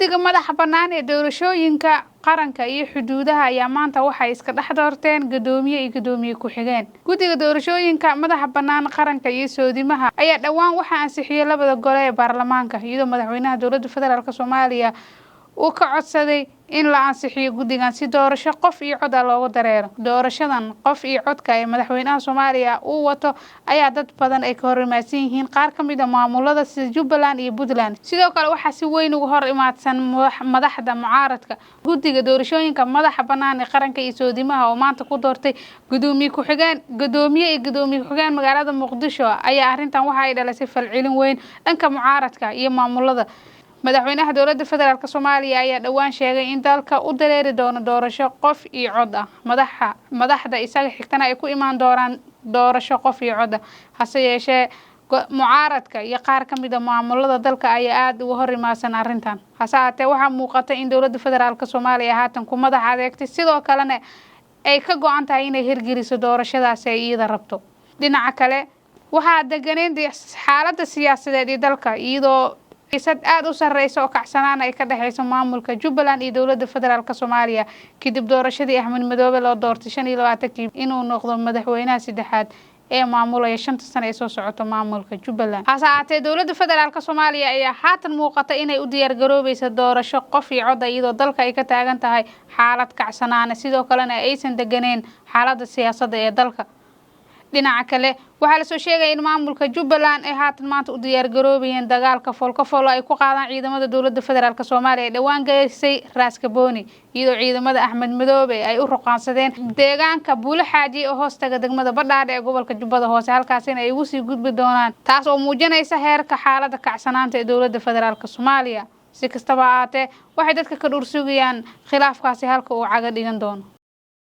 Guddiga madaxa bannaan ee doorashooyinka qaranka iyo xuduudaha ayaa maanta waxay iska dhex doorteen guddoomiye iyo guddoomiye ku-xigeen. Guddiga doorashooyinka madaxa bannaan qaranka iyo soodimaha ayaa dhowaan waxaa ansixiyey labada gole ee baarlamaanka, iyadoo madaxweynaha dowladda federaalk Soomaaliya uu ka codsaday in la ansixiyo guddigan si doorasho qof iyo cod ah loogu dareero. Doorashadan qof iyo codka ee madaxweynaha Soomaaliya uu wato ayaa dad badan ay ka hor imaadsan yihiin qaar ka mid a maamulada sida Jubbaland iyo Puntland. Sidoo kale waxaa si weyn uga hor imaadsan madaxda mucaaradka. Guddiga doorashooyinka madaxa bannaan ee qaranka iyo soodimaha oo maanta ku doortay guddoomiye ku-xigeen, guddoomiye iyo guddoomiye ku-xigeen magaalada Muqdisho ayaa arrintan waxa ay dhalisay falcelin weyn dhanka mucaaradka iyo maamulada. Madaxweynaha dowladda federaalk Soomaaliya ayaa dhowaan sheegay in dalka u dareeri doono doorasho qof iyo cod ah, madaxda isaga xigtana ay ku imaan doonaan doorasho qof iyo cod ah. Hase yeeshee mucaaradka iyo qaar ka mid a maamulada dalka ayaa aada uga hor imaadsan arrintan. Hase haatee waxaa muuqata in dowladda federaalk Soomaaliya haatan ku madax adeegtay, sidoo kalena ay ka go-an tahay inay hirgeliso doorashadaasi ay iyada rabto. Dhinaca kale waxaa deganeyn xaaladda siyaasadeed ee dalka, iyadoo xiisad aada u sarreysa oo kacsanaan ay ka dhexeyso maamulka Jubbaland iyo dowladda federaalk Soomaaliya kadib doorashadii Axmed Madoobe loo doortay 25-kii inuu noqdo madaxweynaha saddexaad ee maamulaya 5-ta sano ee soo socota maamulka Jubbaland. Hase haatee dowladda federaalk Soomaaliya ayaa haatan muuqata inay u diyaargaroobeysa doorasho qof iyo cod ah, iyadoo dalka ay ka taagan tahay xaalad kacsanaana, sidoo kalena aysan deganeyn xaaladda siyaasadda ee dalka. Dhinaca kale waxaa lasoo sheegaya in maamulka Jubbaland ay haatan maanta u diyaargaroobayeen dagaalka foolkafoolo ay ku qaadaan ciidamada dowladda federaalk Soomaaliya ee dhowaan geysay Raaskabooni, iyadoo ciidamada Axmed Madoobe ay u ruqaansadeen deegaanka Buulo Xaaji oo hoostaga degmada Badhaadhe ee gobolka Jubbada Hoose, halkaasina ay ugu sii gudbi doonaan, taas oo muujinaysa heerka xaaladda kacsanaanta ee dowladda federaalk Soomaaliya. Si kastaba ahaatee waxay dadka ka dhuur sugayaan khilaafkaasi halka uu caga dhigan doono.